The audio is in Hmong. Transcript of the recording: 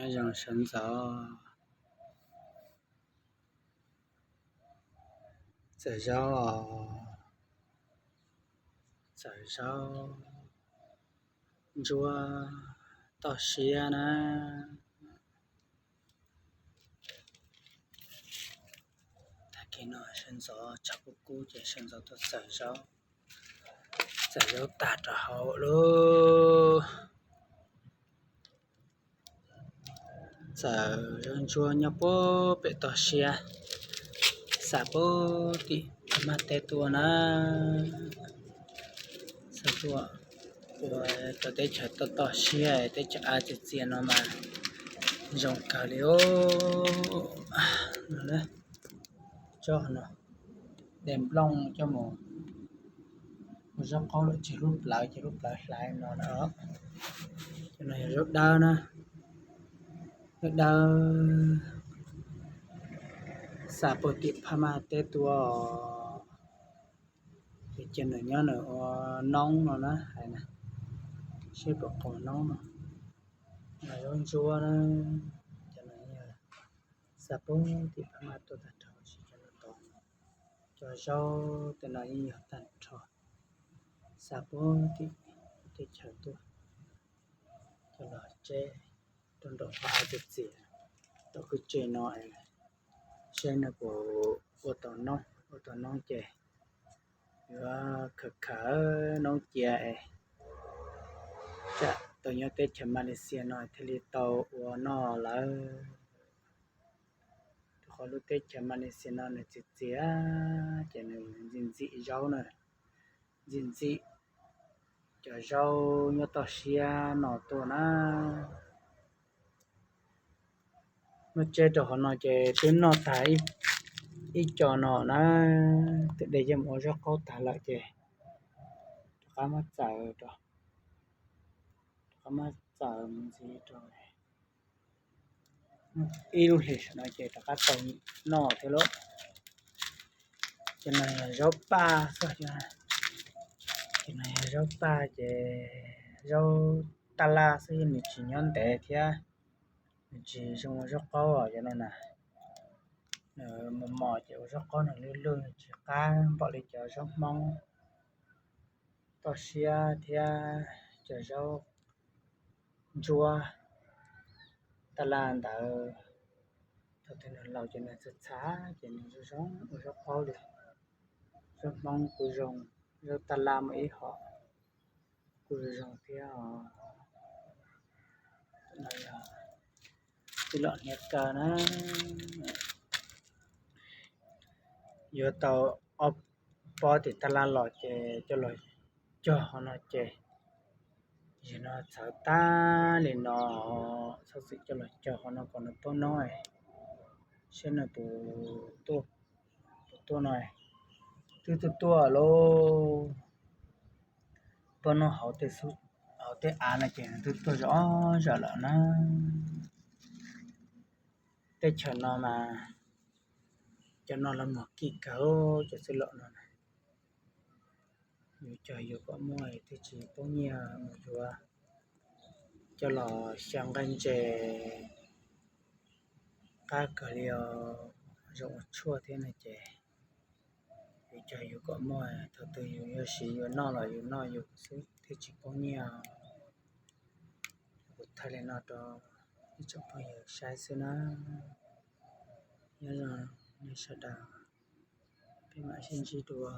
Nyob zoo sawv ntxov. Txawm zaub os, txawm zaub ntsuab toj siab na. Tag kis no sawv ntxov tshav kub kub ces sawv ntxov tuaj txawm zaub, txawm zaub tag rau hauv lauj. Txawm zaub ntsuab nyob puag pem toj siab, xa puag tim Phab Maj teb tuaj na. Xa tuaj ua cov teb chaws toj toj siab, teb chaws av txias txias no mas zoo kawg li os. No, tsob no, de nplooj coj mus ua zaub qaub lawm, tseg lub plawv ces lub plawv hlais no na. Cov no yog zaub dawb na, zaub dawb xa puag tim Phab Maj teb tuaj. Ces cia nws nyob nws ua noob no na, hais na, seb puas qaug noob no. Zaub ntsuab na, cov no yog xa puag tim Phab Maj tuaj tag nrho, tab sis cov no tod, cov zaub tej no yeej yog tag nrho, xa puag tim teb chaws tuaj, coj los tseb rau nraum hav av txias txias, tom kwj tse no es, seb nws puas ua tau noob, ua tau noob ces yuav khaws khaws noob cia es tsam tau nyob teb chaws Malaysia no thiaj li tau ua noj lawm. Rau qhov lub teb chaws Malaysia no nws txias txias ces nws ntxim ntxim zaub na, ntxim ntxim cov zaub nyob toj siab no tuaj na. Muab tseb rau hauv no ces twb noj tag ib co no na, twb de coj mus ua zaub qaub tag lawm ces rov qab muab txaws rau, rov qab muab txaws mus ntxiv rau ib lub hlis saum no ces rov qab tau noj thiab lauj. Ces no yog zaub paj xwb, ces no yog zaub paj ces zaub taj laj xwb, nws tsis nyob ntev thiab, nws tsis zoo ua zaub qaub os cov no na. Nws mos mos ces ua zaub qaub nws lwj lwj, nws tsis qab npaum li cov zaub Hmoob toj siab thiab cov zaub ntsuab taj laj ntawd. Thaum twg nws laus ces nws txhav txhav ces nws zoo zoo ua zaub qaub li. Zaub Hmoob kuj zoo, zaub taj laj muaj ib hom kuj zoo zoo thiab os. Tij laug hniav kaw na, yuav tau ob pob tim taj laj los ces coj los cog hauv no ces, yog no txhawv tag li no, txhob txwm coj los cog hauv no kom nws poob noob, saib nws puas tuaj, puas tuaj no, twb tuaj tuaj lauj. Poob noob hauv tej xub, hauv tej av no ces nws twb tuaj zom zaws lawm na. Teb chaws no mas cov no los muag kim kawg, cov txwj laus no na. Yus cog yus kom muaj twb tsis poob nyiaj mus yuav coj los xyaw nqaij ntses qab kawg li os, zoo ua tshuaj thiab no ces yus cog yus kom muaj, thaum twg yus yuav siv yuav noj los yus noj yus xwb thiaj tsis poob nyiaj. Kuv thaij li no rau ib tsoom phooj ywg saib xwb na. Nyob zoo nej sawv daws, peb mam sib ntsib dua.